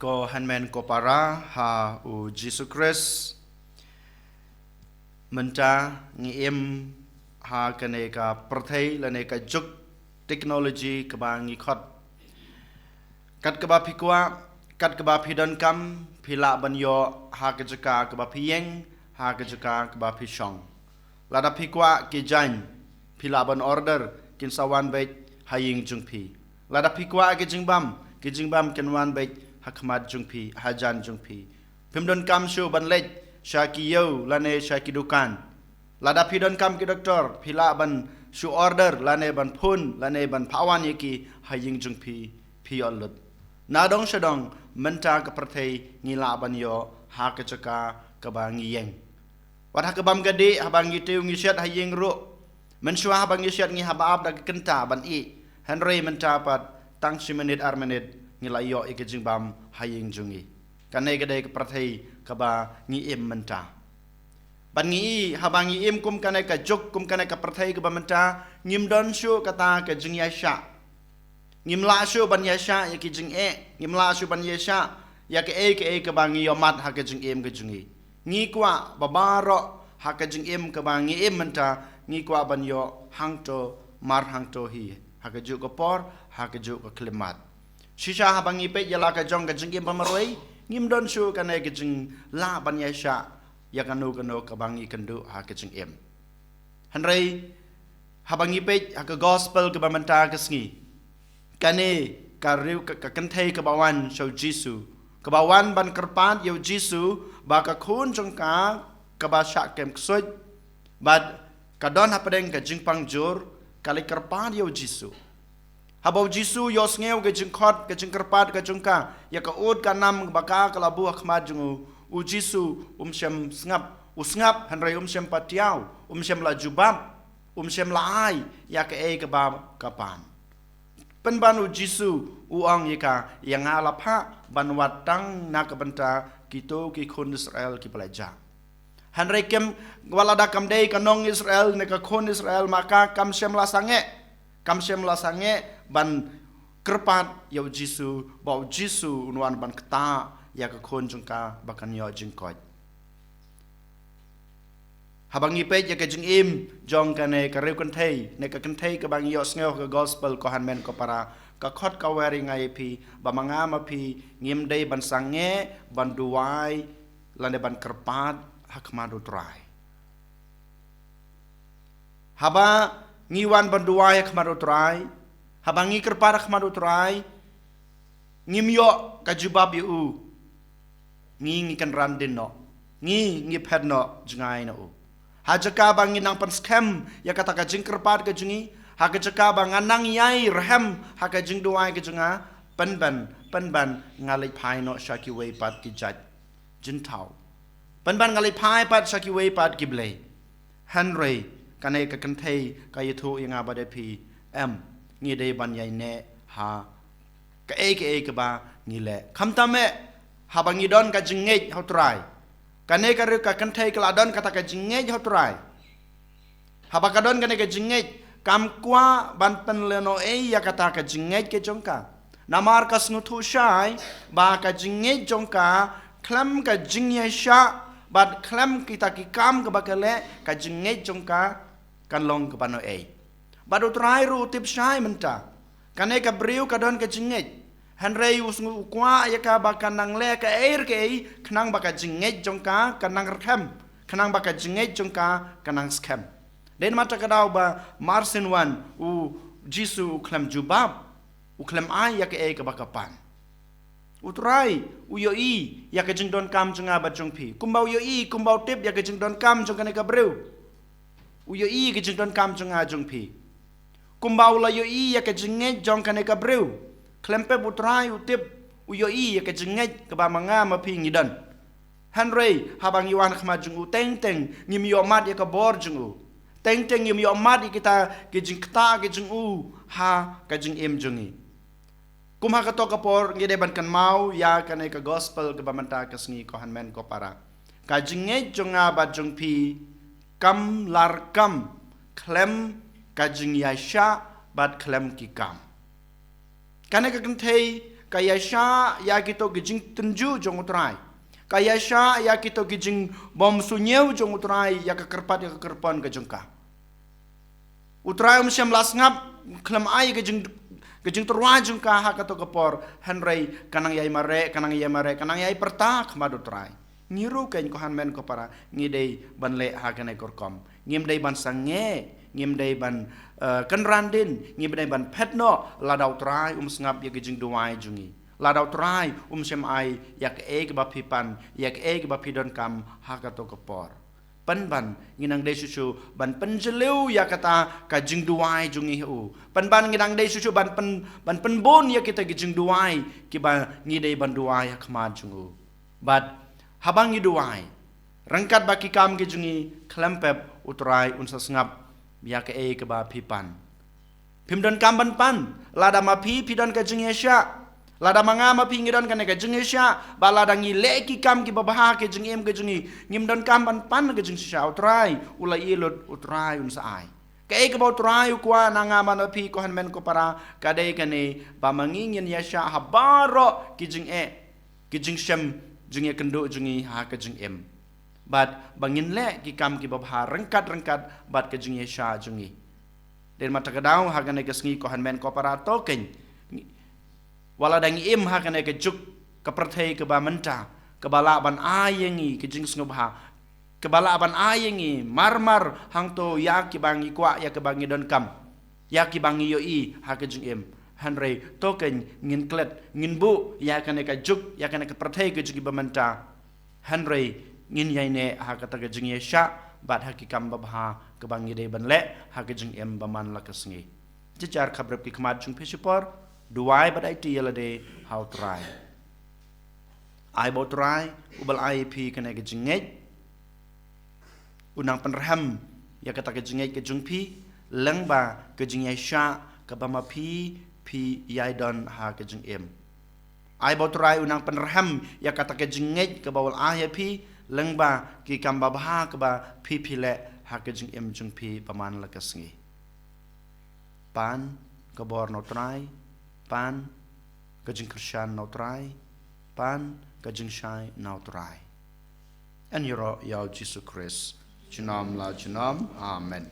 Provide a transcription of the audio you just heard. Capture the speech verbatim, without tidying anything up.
Ko hynmen ko para ha u Jisu Khrist. Mynta ngi im ha kane ka pyrthei lane ka juk technology kaba ngi khot. Kat kaba phi kwah, kat kaba phi donkam, phi lah ban ïoh ha ka jaka kaba phi ïeng, ha ka jaka kaba phi shong. Lada phi kwah ki jaiñ, phi lah ban order, kin sa wan beit ha ïing jong phi. Lada phi kwah ki jingbam, ki jingbam kin wan beit ha khmat jong phi, hajan jong phi. Phim donkam shuh ban leit sha ki ïew lane sha ki dukan. Lada phi donkam ki doktor, phi lah ban shu order lane ban phone lane ban phah wan ïa ki ha ïing jong phi, phi ïoh lut. Na dong sha dong, mynta ka pyrthei ngi lah ban ïoh ha ka jaka kaba ngi ïeng. Wat ha ka bam ka dih, haba ngi tiew ngi shet ha ïing ruh. Mynshuwa haba ngi shet ngi hap ap da ka kynta ban ih. Hynrei mynta pat tang shi minit ar minit ngi la ïoh ïa ka jingbam ha ïing jong ngi. Kane ka dei ka pyrthei kaba ngi im mynta. Bad ngi ih, haba ngi im kum kane ka juk, kum kane ka pyrthei kaba mynta, ngim don shuh kata ka jingïaishah. Ngim lah shuh ban ïaishah ïa ki jingeh, ngim lah shuh ban ïaishah ïa kaei kaei kaba ngi ïohmad ha ka jingim ka jong ngi. Ngi kwah ba baroh ha ka jingim kaba ngi im mynta, ngi kwah ban ïoh hangto mar hangto hi, ha kajuh ka por, ha kajuh ka khyllipmat. Shisha haba ngi peit ïa la ka jong ka jingim ba marwei, ngim don shuh kane ka jinglah ban ïaishah ïa kano kano kaba ngi kynduh ha ka jingim. Hynrei haba ngi peit ha ka gospel kaba mynta ka sngi, kane ka riew ka, ka kynthei kaba wan sha u Jisu, kaba wan ban kyrpad ïa u Jisu ba ka khun jong ka kaba shah kem ksuid bad ka don hapdeng ka jingpang jur, ka leit kyrpad ïa u Jisu. Haba u Jisu u ïohsngew ka jingkhot, ka jingkyrpad ka jong ka, ïa ka ud ka nam ba ka, ka la buh ha khmat jong u, u Jisu um shym sngap, u sngap hynrei um shym patiaw, um shym la jubab, um shym la ai ïa kaei kaba ka pan. Pynban u Jisu u ong ïa ka, ïa nga la phah ban wad tang na ka bynta kito ki khun Israel kiba la jah. Hynrei kem, wat lada kam dei ka nong Israel ne ka khun Israel, ma ka kam shym la sangeh, kam shym la sangeh ban kyrpad ïa u Jisu, ba u Jisu un wan ban ktah ïa ka khun jong ka ba kan ïoh jingkoit. Haba ngi peit ïa ka jingim jong kane ka riew kynthei, ne ka kynthei kaba ngi ïohsngew ha ka gospel, ko hynmen ko para, ka khot ka wer ïa nga ïa phi ba ma nga ma phi ngim dei ban sangeh ban duwai lane ban kyrpad ha khmat u Trai. Haba ngi wan ban duwai ha khmat u Trai, haba ngi kyrpad ha khmat u Trai, ngim ïoh ka jubab ïa u, ngi, ngi kynran dien noh, ngi, ngi phet noh jngai na u. Ha jaka ba ngi nang pynskhem ïa kata ka jingkyrpad ka jong ngi, ha ka jaka ba nga nang ïai rhem ha ka jingduwai ka jong nga, pynban, pynban nga leit phai noh sha kiwei pat ki jait jynthaw. Pynban nga leit phai pat sha kiwei pat ki blei. Hynrei kane ka kynthei ka ïathuh ïa nga bad ïa phi, em, ngi dei ban ïai neh ha kaei kaei kaba ngi leh. Khamtam eh haba ngi don ka jingngeit ha u Trai. Kane ka riew ka kynthei ka la don kata ka jingngeit ha u Trai. Haba ka don kane ka jingngeit, kam kwah ban pynlehnohei ïa kata ka jingngeit ka jong ka. Namar ka sngewthuh shai ba ka jingngeit jong ka khlem ka jingïaishah bad khlem kita ki kam kaba ka leh, ka jingngeit jong ka kan long kaba noh ei. Bad u Trai ruh u tip shai mynta, kane ka briew ka don ka jingngeit. Hynrei u sngew, u kwah ïa ka ba ka nang leh kaei re kaei khnang ba ka jingngeit jong ka ka nang rhem, khnang ba ka jingngeit jong ka ka nang skhem. Dei namar kata ka daw ba mar syn wan u Jisu u khlem jubab, u khlem ai ïa kaei kaba ka pan. U Trai u ïohi ïa ka jingdonkam jong nga bad jong phi. Kumba u ïohi, kumba u tip ïa ka jingdonkam jong kane ka briew. U ïohi ïa ka jingdonkam jong nga jong phi. Kumba u la ïohi ïa ka jingngeit jong kane ka briew. Khlem pep u Trai u tip, u ïohi ïa ka jingngeit kaba ma nga ma phi ngi don. Hynrei haba ngi wan ha khmat jong u, teng teng ngim ïohmad ïa ka bor jong u. Teng teng ngim ïohmad ïa kita ki jingktah ki jong u ha ka jingim jong ngi. Kum ha kato ka por ngi dei ban kynmaw ïa kane ka gospel kaba mynta ka sngi, ko hynmen ko para. Ka jingngeit jong nga bad jong phi kam larkam khlem ka jingïaishah bad khlem ki kam. Kane ka kynthei Ka ïaishah ïa kito ki jingtynjuh jong U Trai. Ka ïaishah ïa kito ki jingbymsuiñiew jong U Trai ïa ka kyrpad ïa ka kyrpon ka jong ka. U Trai um shym la sngap khlem ai ka jing, ka jingtyrwa jong ka ha kato ka por, hynrei ka nang ïai mareh, ka nang ïai mareh, ka nang ïai pyrta ha khmat U Trai. Ngi ruh kein ko hynmen ko para, ngi dei ban leh ha kane ka rukom. Ngim dei ban sangeh, ngim dei ban, eh, kynran dien, ngim dei ban phet noh, lada U Trai um sngap ïa ka jingduwai jong ngi. Lada U Trai um shym ai ïa kaei kaba phi pan, ïa kaei kaba phi donkam ha kato ka por. Pynban ngi nang dei shuh shuh ban pynjylliew ïa kata ka jingduwai jong ngi ha u. Pynban ngi nang dei shuh shuh ban pyn, ban pynbun ïa kita ki jingduwai kiba ngi dei ban duwai ha khmat jong u. Bad haba ngi duwai, ryngkat bad ki kam ki jong ngi khlem pep, U Trai un sa sngap ïa kaei kaba phi pan. Phim donkam ban pan lada ma phi phi don ka jingïaishah. Lada ma nga ma phi ngi don kane ka jingïaishah, bad lada ngi leh ki kam kiba bha ha ka jingim ka jong ngi, ngim donkam ban pan ka jingïaishah. U Trai u la ïohi lut, U Trai un sa ai. Kaei kaba U Trai u kwah na nga bad na phi ko hynmen ko para, ka dei kane ba ma ngi ngin ïaishah ha baroh ki jingeh, ki jingshem, jingïakynduh jong ngi ha ka jingim. Bad ba ngin leh ki kam kiba bha ryngkat ryngkat bad ka jingïaishah jong ngi. Dei ma ta ka daw ha kane ka sngi ko hynmen ko para, to kein, wat lada ngi im ha kane ka juk ka pyrthei kaba mynta, kaba lah ban ai ïa ngi ka jingsngewbha, kaba lah ban ai ïa ngi mar mar hangto ïa kiba ngi kwah, ïa kiba ngi donkam, ïa kiba ngi ïohi ha ka jingim. Hynrei to kein, ngin klet, ngin buh ïa kane ka juk, ïa kane ka pyrthei ka jong ngi ba mynta. Hynrei ngin ïaineh ha kata ka jingïaishah bad ha ki kam babha kaba ngi dei ban leh ha ka jingim ba man la ka sngi. Jynjar khaprep ki khmat jong phi shipor, duwai bad aiti ïalade ha U Trai. Ai ba U Trai uba la ai ïa phi kane ka jingngeit u nang pynrhem ïa kata ka jingngeit ka jong phi, lyngba ka jingïaishah kaba ma phi phi ïai don ha ka jingim. Ai ba U Trai u nang pynrhem ïa kata ka jingngeit kaba u la ai ïa phi, lyngba ki kam babha kaba phi phi leh ha ka jingim jong phi ba man la ka sngi. Pan ka bor na U Trai, pan ka jingkyrshan na U Trai, pan ka jingshai na U Trai. Yn ïaroh ïa U Jisu Khrist junom la junom. Amen.